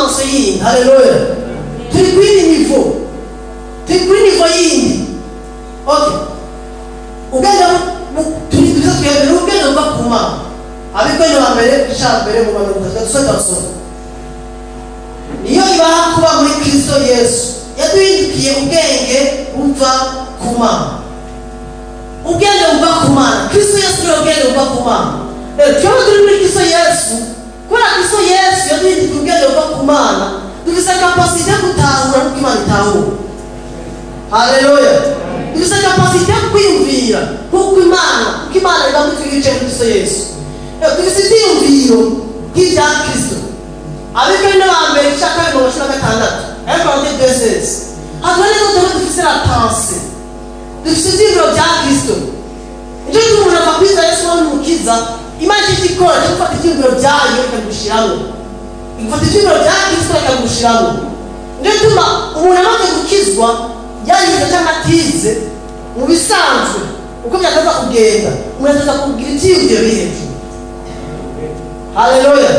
dimension yindi. Haleluya. Turi kuri niveau, turi kuri niveau yindi. Okay, ubwenge turi tuza twebwe ni ubwenge buva ku Mana. Abikorinto ba mbere, ica mbere mu 30, dusome dusome. Niyo ibaha kuba muri Kristo Yesu yaduhindukiye ubwenge buva ku Mana. Ubwenge buva ku Mana. Kristo Yesu niwe bwenge buva ku Mana. Rero twebwe turi muri Kristo Yesu, kubera Kristo Yesu yaduhindukiye ubwenge buva ku Mana, dufise capacité yo gutahura nk'uko Imana itahura. Haleluya. Dufise capacité yo kwiyumvira nk'uko Imana, kuko Imana iba muri twebwe iciye muri Kristo Yesu. Rero dufise ivyiyumviro nk'ivya Kristo. Abikorinto ba mbere, ica kabiri, 16, 1 Corinthiens 2:16, hatuba neza ko dufise la pensée, dufise ivyiyumviro vya Kristo. Nicyo gituma umuntu ava kwizera Yesu nk'umukiza, Imana icyo ikora cyo gufata ivyiyumviro vyayo ikabigushiramo, igufata ivyiyumviro vya Kristo ikabigushiramo. Nicyo gituma umuntu amaze gukizwa, yarize cyangwa atize, mu bisanzwe uko byakaza kugenda, umuntu ataza kugira ivyiyumviro biri hejuru. Haleluya.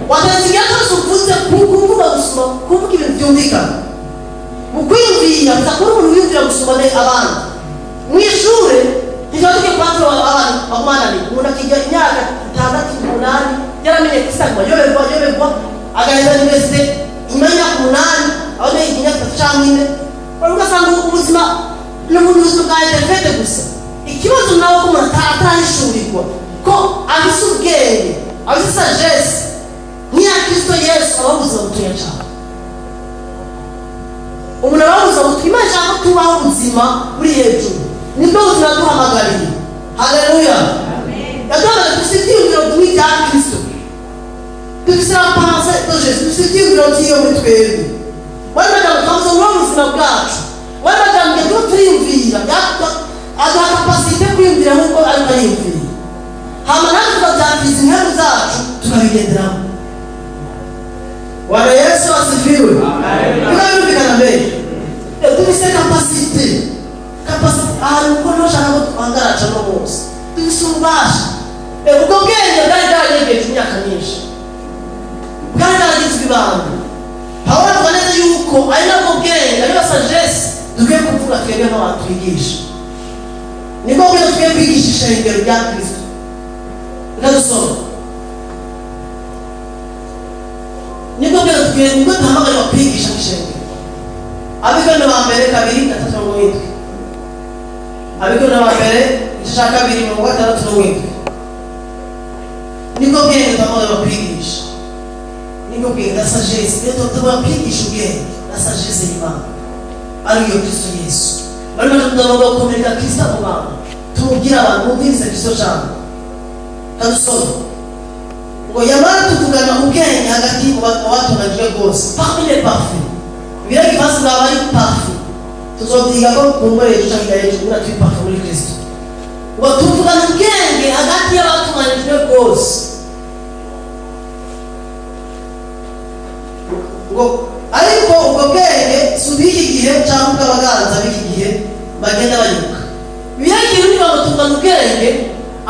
Watanze igihe cyose uvuze kuvuga gusoma, kuvuga ibintu byumvikana mu kwiyumvira, biza kuba umuntu wiyumvira gusoma abandi. Mu ishure ntituba tugiye kuba abantu bagumananiye. Umuntu akiga imyaka 6, 8, yaramenye kwisangwa, yoberwa yoberwa, agaheza université inyuma y'imyaka 8, aho yiga imyaka 3 cyangwa 4, ugasanga ubuzima ni ubuzima bwa interfete gusa. Ikibazo nawe ko umuntu atarahishurirwa ko afise ubwenge, afise sagesse nk'iya Kristo Yesu, abaho ubuzima butoya cyane. Umuntu abaho ubuzima butoya. Imana ishaka ko tubaho ubuzima buri hejuru, nibwo buzima yaduhamagariye. Haleluya. Yaduhamagariye dufise ibyiyumviro nk'ibya Kristo, dufise la pensée de Jésus, dufise ibyiyumviro by'iyo muri twebwe. Wari majambo twavuze muri ubuzima bwacu, wari majambo tuba turiyumvira, aduha capacité kwiyumvira nk'uko ariko ariyumvira, hama natwe tukavyangiza impemu zacu, tukabigenderamo. Bwana Yesu asifiwe. Bikaba mbere dufise capacité ahantu ko ntushaka ko twangaraca no munsi dufise ububasha. Ubwo bwenge bwari bwaranyegeje imyaka myinshi, bwari bwaragizwe ibanga. Pawulo avuga neza yuko ari nabwo bwenge, ariyo sagesse dukwiye kuvuga twebwe nk'abantu twigisha, nibwo bwenge dukwiye kwigisha ishengero rya Kristo. Reka dusome. Nibwo bwenge dukwiye, nibwo duhamagarirwa kwigisha nk'ishengero. Abikorinto ba mbere 2:67. Abikorinto ba mbere, igice cya 2, 67. Nibwo bwenge duhamagarirwa kwigisha, nibwo bwenge na sagesse. Niyo tugomba kwigisha, ubwenge na sagesse y'Imana ariyo Kristo Yesu. Bari baje tugomba gukomereka Kristo mu bantu, tumubwire abantu bumvirize Kristo cyane. Kadusome ngo: "Yamara tuvugana ubwenge hagati mu batunganijwe rwose," parmi les parfaits. Biragi basi baba ari parfait, tuzobyiga ko kumbure ejo cyangwa ejo kugira turi parfait muri Kristo. Ngo tuvugana ubwenge hagati y'abatunganijwe rwose, ngo ariko ubwo bwenge si ubw'iki gihe cyangwa ubw'abaganza b'iki gihe bagenda banyuka. Bibiliya y'ikirundi ngo tuvugana ubwenge,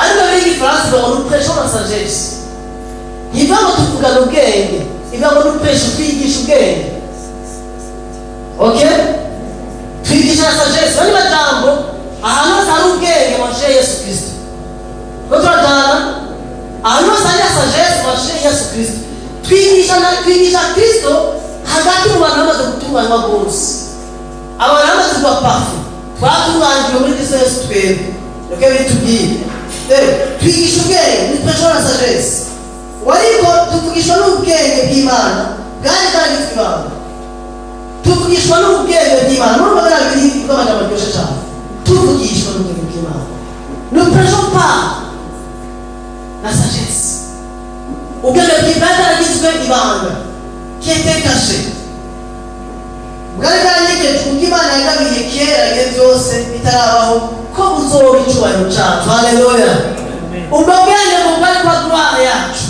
ariko Bibiliya y'igifaransa ivuga ngo nous prêchons la sagesse. Ntivuga ngo tuvugana ubwenge, ivuga ngo nous prêchons, twigisha ubwenge. Okay, twigisha la sagesse. Bandi majambo, ahantu hose hari ubwenge washe Yesu Kristo ko turajana, ahantu hose hari la sagesse washe Yesu Kristo. Twigisha na twigisha Kristo hagati mu bantu bamaze gutunganywa rwose, abantu bamaze kuba parfait. Twatunganijwe muri Kristo Yesu twebwe, niko bitubwiye. Rero twigisha ubwenge, nous prêchons la sagesse, ariko tuvugishwa n'ubwenge bw'Imana bwari bwaragizwe ibanga. Tuvugishwa n'ubwenge bw'Imana. Murumva biriya biri bw'amagambo aryoshye cyane. Tuvugishwa n'ubwenge bw'Imana, nous prêchons pas la sagesse, ubwenge bw'Imana bwaragizwe ibanga, qui était caché, bwari bwaranyegeje, ubwo Imana yagabiye kera ibihe byose bitarabaho ko buzoba icyubahiro cyacu. Haleluya. Ubwo bwenge ngo bwari kuba gloire yacu.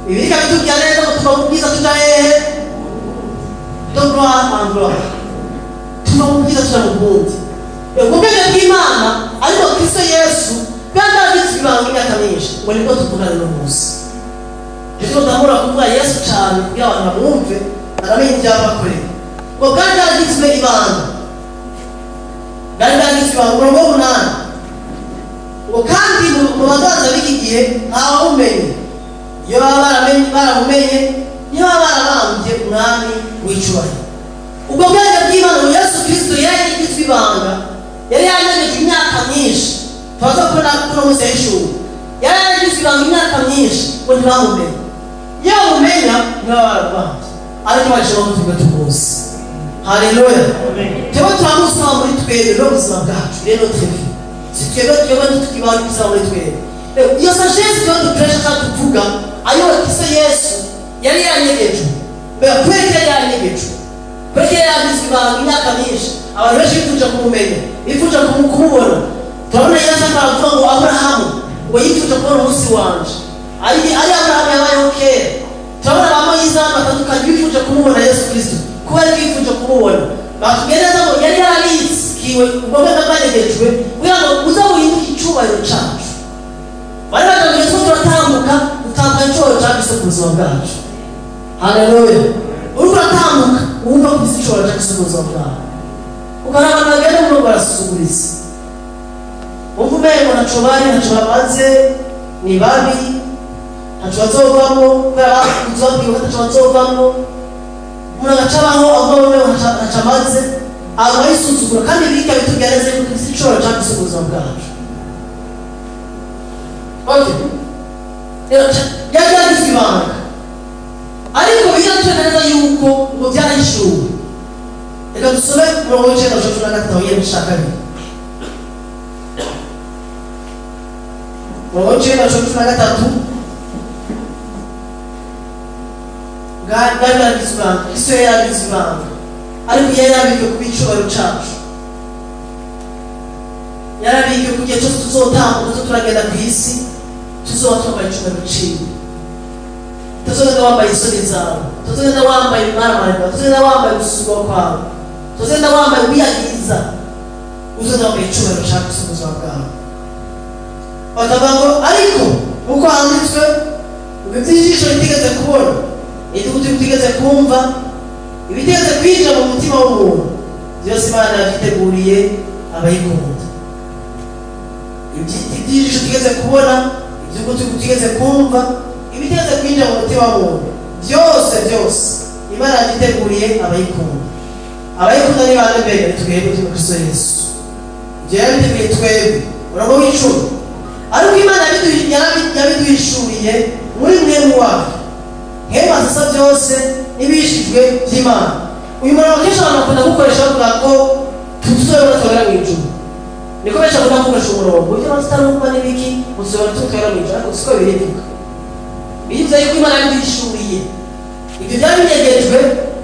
Ibi bikabitubwira neza ngo tuva mu bwiza tuja hehe? De gloire en gloire, tuva mu bwiza tuja mu bundi. Ubwo bwenge bw'Imana ariko Kristo Yesu bwari bwaragizwe ibanga imyaka myinshi, ngo nibwo tuvugana uno munsi. Nicyo ndamura kuvuga Yesu cyane kugira abantu bamwumve baramenye ibyo yabakoreye. Ngo bwari bwaragizwe ibanga, bwari bwaragizwe ibanga. Umurongo w'umunani ngo kandi mu baganza b'iki gihe ntawawumenye, iyo baba baramumenye niba barabambye umwami w'icyubahiro. Ubwo bwenge bw'Imana ngo Yesu Kristo yari yaragizwe ibanga, yari yaranyagijwe imyaka myinshi. Tubaza kubona kuno munsi y'ishuri yari yaragizwe ibanga imyaka myinshi ngo ntibamumenye. Iyo bamumenya ntibaba barabambye, ariko bashobora kutuvuga tumuzi. Haleluya. Twebwe turamusaba muri twebwe n'ubuzima bwacu rero twebwe si twebwe twebwe ntitukibaho ibizaba muri twebwe. Iyo sagesse tuba dukoresha cyangwa tuvuga ayo Kristo Yesu yari yaranyegejwe. Mbega kubera ko yari yaranyegejwe, kubera ko yari yaragizwe ibanga imyaka myinshi, abantu benshi bifuje kumumenya, bifuje kumubona. Turabona Yesu aravuga ngo Aburahamu ngo yifuje kubona umunsi wanje, ari Aburahamu yabayeho kera. Turabona ba Moyize batandukanye bifuje kumubona Yesu Kristo, kubera ko bifuje kumubona. Batubwiye neza ngo yari yarabitsikiwe ubwo bwenge bwanyegejwe kugira ngo uze buhinduke icyubahiro cyacu. Bari batubwiye ko turatambuka utambuka icyubahiro cya Kristo ku buzima bwacu. Haleluya. Uriko uratambuka wumva ko ufite icyubahiro cya Kristo ku buzima bwawe, ukabona abantu bagenda muri barasuzuguriza, wumva umengo ntaco bari, ntaco bamaze, ni babi, ntaco bazovamwo, kubera uzababwiye ko ntaco bazovamwo. Umuntu agaca abaho avuga umengo ntaco amaze, aba yisuzugura. Kandi biga bitubwira neza yuko dufite icyubahiro cya Kristo ku buzima bwacu. Okay. Rero yari yaragizwe ibanga, ariko biratwereka neza yuko ngo byarahishuwe. Reka dusome umurongo w'icenda gushika 13 yemwe cya kabiri. Umurongo w'icenda gushika 13 bwari bwaragizwe ibanga, Kristo yari yaragizwe ibanga, ariko yari yarabikiwe kuba icyubahiro cyacu. Yarabikiwe ku gihe cyose tuzotambuka tuzo turagenda ku isi, tuzoba twambaye icyubahiro ciwe. Tuzogenda wambaye isoni zawe, tuzogenda wambaye ibimaramare, tuzogenda wambaye gusuzugurwa kwawe, tuzogenda wambaye wiyagiriza, uzogenda wambaye icyubahiro cya Kristo mu buzima bwawe. Bakavuga ngo ariko uko handitswe ngo iby'ijisho ritigeze kubona, iby'ugutwi bitigeze kumva, ibitigeze kwinjira mu mutima w'umuntu, byose Imana yabyiteguriye abayikunda. Iby'ijisho ritigeze kubona, iby'ugutwi bitigeze kumva, ibitigeze kwinjira mu mutima w'umuntu, byose byose Imana yabyiteguriye abayikunda. Abayikunda ni bande mbega? Ni twebwe turi muri Kristo Yesu. Ibyo yabiteguye twebwe. Umurongo w'icumi, ariko Imana yabiduhishuriye muri mwemu wayo, mwemu asasa byose n'ibishijwe by'Imana. Uyu murongo kenshi abantu bakunda gukoresha bavuga ko tuzobona twabera mu ijuru. Niko benshi bakunda gukoresha umurongo ibyo tutarumva n'ibiki tuzobona twabera mu ijuru, ariko siko birivuga. Bivuze yuko Imana yabiduhishuriye, ibyo byari binyegejwe,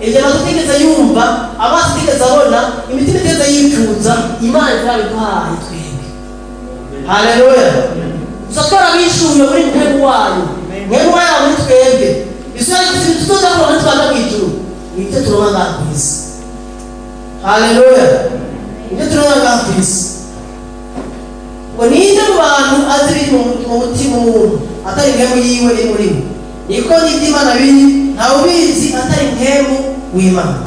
ibyo amatwi atigeze yumva, amaso atigeze abona, imitima itigeze yifuza, Imana yarabiduhaye twebwe. Haleluya. Gusa twarabishuriwe muri mwemu wayo, mwemu wayo muri twebwe. Isura tuzoza kubona twaba mu ijuru, ni ibyo turonka ngaha ku isi. Haleluya. Ibyo turonka ngaha ku isi. Ngo ninde mu bantu azi ibiri mu mutima w'umuntu atari mwemu yiwe iri muri we? Niko n'iby'Imana biri, ntawe ubizi atari mwemu w'Imana.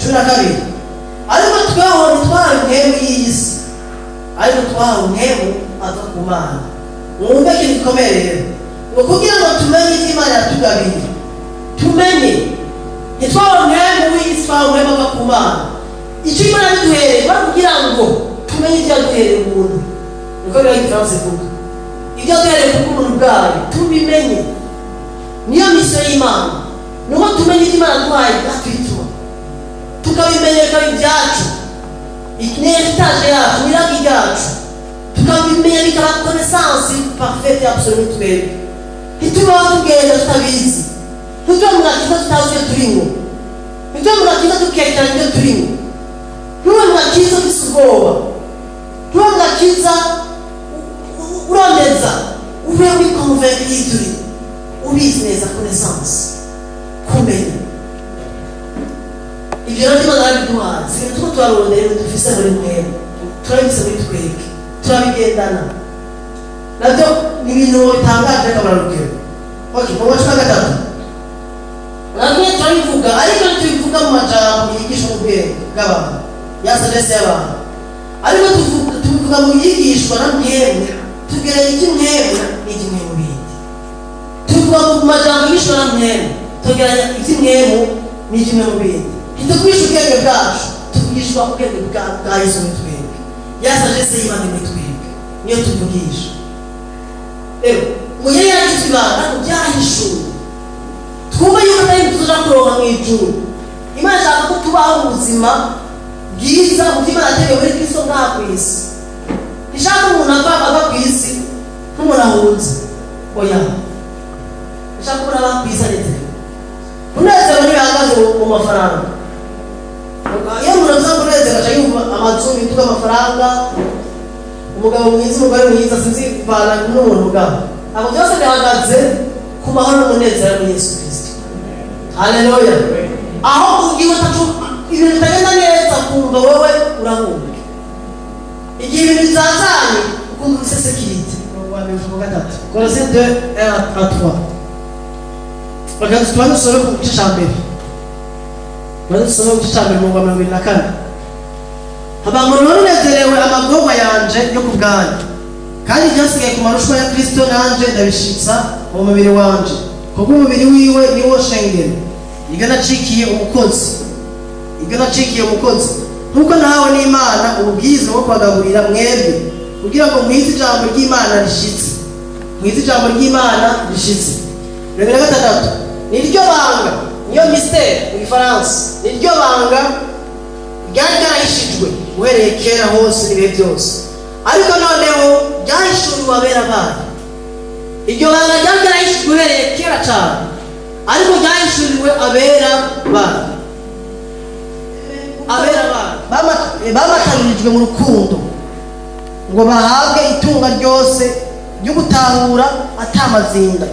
12. Ariko tweho ntitwahawe mwemu y'iyi si, ariko twahawe mwemu ava ku Mana. Mwumve ikintu gikomeye rero, ngo kugira ngo tumenye ibyo Imana yatugabiye, tumenye ntitwahawe mwemu w'iyi si, twahawe mwemu ava ku Mana. Icyo Imana yaduhereye kwari kugira ngo tumenye ibyo yaduhereye ubuntu. Niko biba igifaransa ivuga, ibyo yaduhereye kubw'ubuntu bwayo tubimenye. Niyo misiyo y'Imana, nuko tumenye ibyo Imana yaduhaye gratuitement, tukabimenya bikaba ibyacu, ni heritage yacu, ni iragi ryacu, tukabimenya bikaba connaissance parfaite et absolue twebwe. Ntitubaho tugenda tutabizi, ntitube mu gakiza tutazi iyo turimo, ntitube mu gakiza tukekeranya ibyo turimo, ntube mu gakiza ufise ubwoba, ntube mu gakiza urondeza, ube wiconvaincre y'ibyo urimo, ubizi neza connaissance, kumenya. Ibyo nabyo Imana yarabiduhaye, si ibintu turiko turarondera, ibintu dufise muri mwebwe, turabifise muri twebwe, turabigendana. Nabyo ni ibintu bitangaje akabararugero. Okay, mu 13. Namwe turabivuga ariko tubivuga mu majambo yigisha ubwenge bw'abantu. Ya sagesse y'abantu. Ariko tubivuga mu yigishwa na mwebwe, tugereye iby'umwebwe n'iby'umwebwe bindi. Tubivuga mu majambo yigishwa na mwebwe, tugeranya iby'umwebwe n'iby'umwebwe bindi. Ntitugwisha ubwenge bwacu, tuvugishwa ubwenge bwa Yesu muri twebwe. Ya sagesse y'Imana muri twebwe niyo tuvugisha. Rero ngo yari yaragize ibanga ariko byahishuwe. Twumva yuko atari tuzoja kuronka mu ijuru. Imana ishaka ko tubaho ubuzima bwiza mu byo Imana yateguye muri Kristo ngaha ku isi. Ishaka umuntu ava ku isi nk'umuntu ahunze. Oya. Ishaka umuntu aba ku isi anezerewe. Umunezero ntibihagaze mu mafaranga. Iyo umuntu avuze ngo umunezero aca yumva amazu, imiduga, amafaranga, umugabo mwiza, umugore mwiza, sinzi kuvana n'umuntu mugabo. Ntabwo byose bihagaze ku mahoro n'umunezero muri Yesu Kristo. Haleluya. Aho ugiye utatu ibintu bitagenda neza kumva wowe urahunga. Igihe ibintu bizazanye ukumva usesekirite. Wa 3. Colossiens 2 1 à 3. Reka tubanze dusome ku gice cya mbere. Tubanze dusome ku gice cya mbere mu 24. Haba ngo nunezerewe amagorwa yanje yo ku bwanyu. Kandi byasigaye ku marushwa ya Kristo nanje ndabishitsa mu mubiri wanje. Kuko umubiri wiwe niwo shengero. Ibyo nacikiye umukozi. Ibyo nacikiye umukozi. Nkuko nahawe n'Imana ububwiza bwo kubagaburira mwebwe kugira ngo mwize ijambo ry'Imana rishitse. Mwize ijambo ry'Imana rishitse. 26. Niryo banga, niyo mystère mu Gifaransa. Niryo banga ryari ryarahishijwe uhereye kera hose n'ibihe byose. Ariko noneho ryahishuriwe abera bayo. Iryo banga ryari ryarahishijwe uhereye kera cyane, ariko ryahishuriwe abera bayo. Abera bayo bamatanirijwe mu rukundo ngo bahabwe itunga ryose ryo gutahura atamazinda.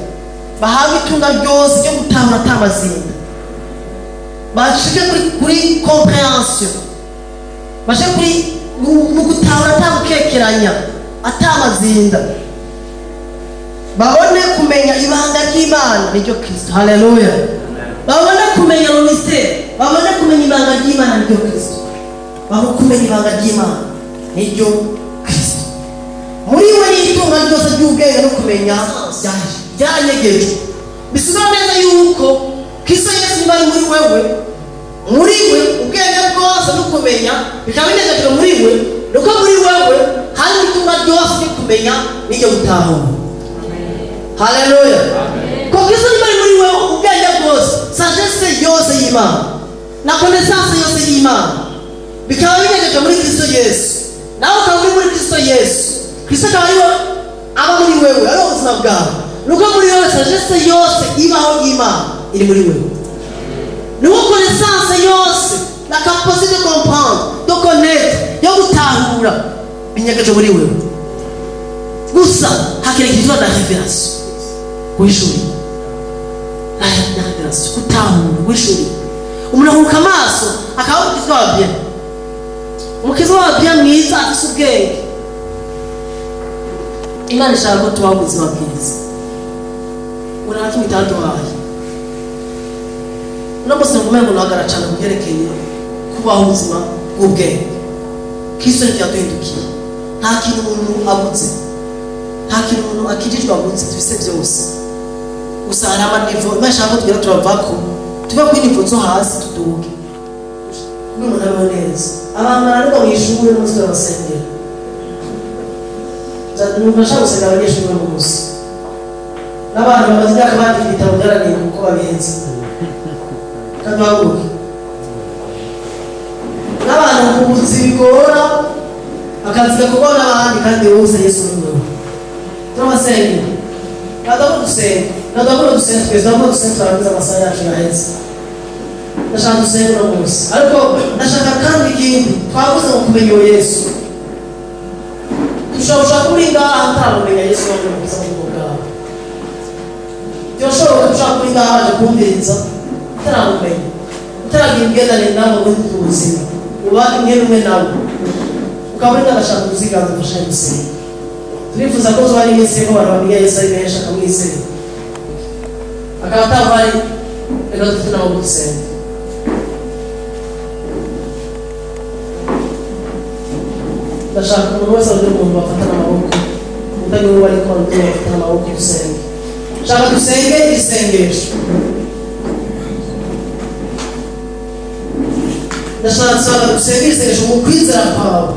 Bahabwe itunga ryose ryo gutahura atamazinda. Bashike kuri comprehension. Bashike kuri mu gutahura atagukekeranya atamazinda. Babone kumenya ibanga ry'Imana niryo Kristo. Haleluya. Babone kumenya le mystère, babone kumenya ibanga ry'Imana niryo Kristo. Babone kumenya ibanga ry'Imana niryo Kristo. Muri we ni itunga ryose ry'ubwenge no kumenya byanyegejwe. Bisigura neza yuko Kristo Yesu niba ari muri wewe, muri we ubwenge bwose no kumenya bikaba binegejwe muri we, nuko muri wewe hari itunga ryose ryo kumenya n'iryo gutahura. Haleluya. Ko Kristo niba ari muri wewe ubwenge bwose, sagesse yose y'Imana na connaissance yose y'Imana bikaba binegejwe muri Kristo Yesu. Nawe ukaba uri muri Kristo Yesu, Kristo akaba ari we aba muri wewe, ari ubuzima bwawe. Nuko muri wewe sagesse yose ibaho y'Imana iri muri wewe. Nuko connaissance yose, la capacité de comprendre, de connaître, yo gutahura binyegeje muri wewe. Gusa hakeneye ikintu la révélation. Guhishurira. La révélation, gutahura, guhishurira. Umuntu ahuka amaso akaba umukiza wa bien. Umukiza wa bien mwiza afise ubwenge. Imana ishaka ko tubaho ubuzima bwiza. Urana kimwe itaduhaye. Uno munsi ngumye ngo nahagara cyane ku byerekeye kubaho ubuzima bw'ubwenge. Kristo yaduhindukiye. Nta kintu umuntu abuze, nta kintu umuntu akijijwe abuze, tubise byose. Gusa hari amanivo Imana ishaka ko tugera turavako, tuve kuri nivo zo hasi tuduge. Kuko umuntu abeho neza. Abantu baranirwa mu ishuri n'umunsi turabasengera. Numva nshaka gusenga abanyeshuri uno munsi. N'abantu bamaze imyaka bandika ibitabo byarananiye kuko babihenze. Kandi bahaguruke. N'abantu mu buzi bigora akazi gakorwa n'abandi kandi wose Yesu ni wewe. Turabasengera. Ntabwo dusenga. Ntabwo dusenga twese, ntabwo dusenga turangiza amasaha yacu yaheze. Ndashaka dusenga uno munsi. Ariko ndashaka kandi ikindi twavuze ngo kumenya uwo Yesu. Dushobora kuba uri ngaha utaramumenya Yesu waje mukiza mu bwoko bwawe. Byoshoboka dushobora kuba uri ngaha waje kumviriza utaramumenya, utaragira imigenderanire nawe muri ubwo buzima, uba imwe n'umwe nawe. Ukaba uri ngaha agashaka kuziganza ufashe gusenga. Turifuza ko tuba ari iminsi ko abantu bamenya Yesu ari benshi akamwizera. Akaba atahari, reka dufite n'amaboko dusenge. Ndashaka umuntu wese arondera umuntu bafatana amaboko, utagira uwo ariko arondera bafatana amaboko dusenge. Shaka dusenge isengesho. Ndashaka dusenge isengesho mu kwizera kwawe.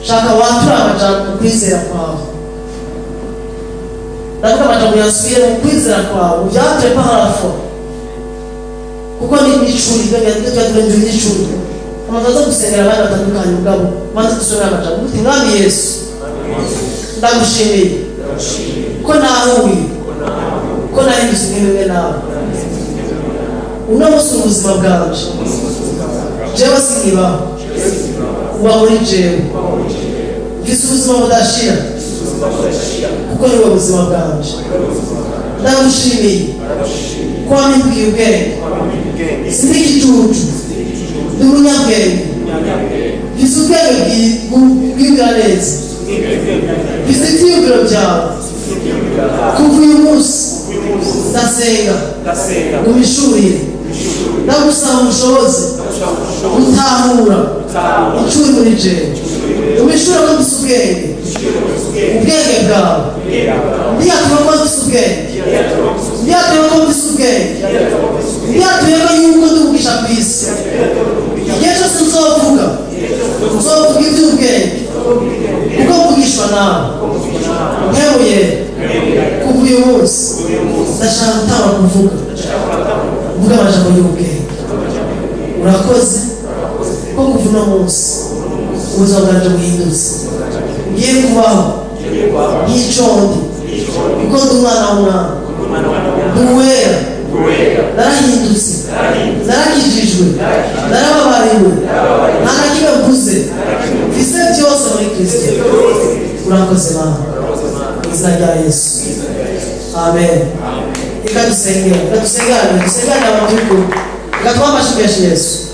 Shaka watura amajambo mu kwizera kwawe. Ndavuga amajambo yasubiye mu kwizera kwawe, ubyature par la foi. Kuko ni icuri, ibyo ni icuri. Amaze gusengera abandi batandukanye ubwabo, maze gusomera amajambo uti Mwami Yesu, ndagushimiye ko nahuye, ko nahindutse nk'imwe nawe. Uno munsi ubuzima bwanje, jewe sinkibaho, uba muri jewe. Mfise ubuzima budashira, kuko ni wowe buzima bwanje. Ndagushimiye ko wampindukiye ubwenge, sindi igicucu, ndi umunyabwenge. Mfise ubwenge bwibwira neza, mfise ivyiyumviro byawe. Kuva uyu munsi ndasenga umishurire, ndagusaba ubushobozi gutahura icuri muri jewe. Umishurire ko mfise ubwenge, ubwenge bwawe. Ndiyatura ko mfise ubwenge, ndiyatura ko mfise ubwenge, ndiyatura ko yuko ndugisha ku isi. Igihe cyose nzovuga, nzovuga iby'ubwenge, kuko mvugishwa nawe. Nkebuye kuva uyu munsi ndashaka gutangura kuvuga, mvuga amajambo y'ubwenge. Urakoze ko kuva uno munsi ubuzima bwanje buhindutse. Ngiye kubaho nk'icondi, kuko ndi umwana w'umwami, ndi uwera, narahindutse, narakijijwe, narababariwe, nta na kimwe mbuze, mfise byose muri Kristo. Urakoze Mana, mu izina rya Yesu, amen. Reka dusengere, reka dusengane, dusengane abantu turi kumwe. Reka tubahe amashyi menshi Yesu.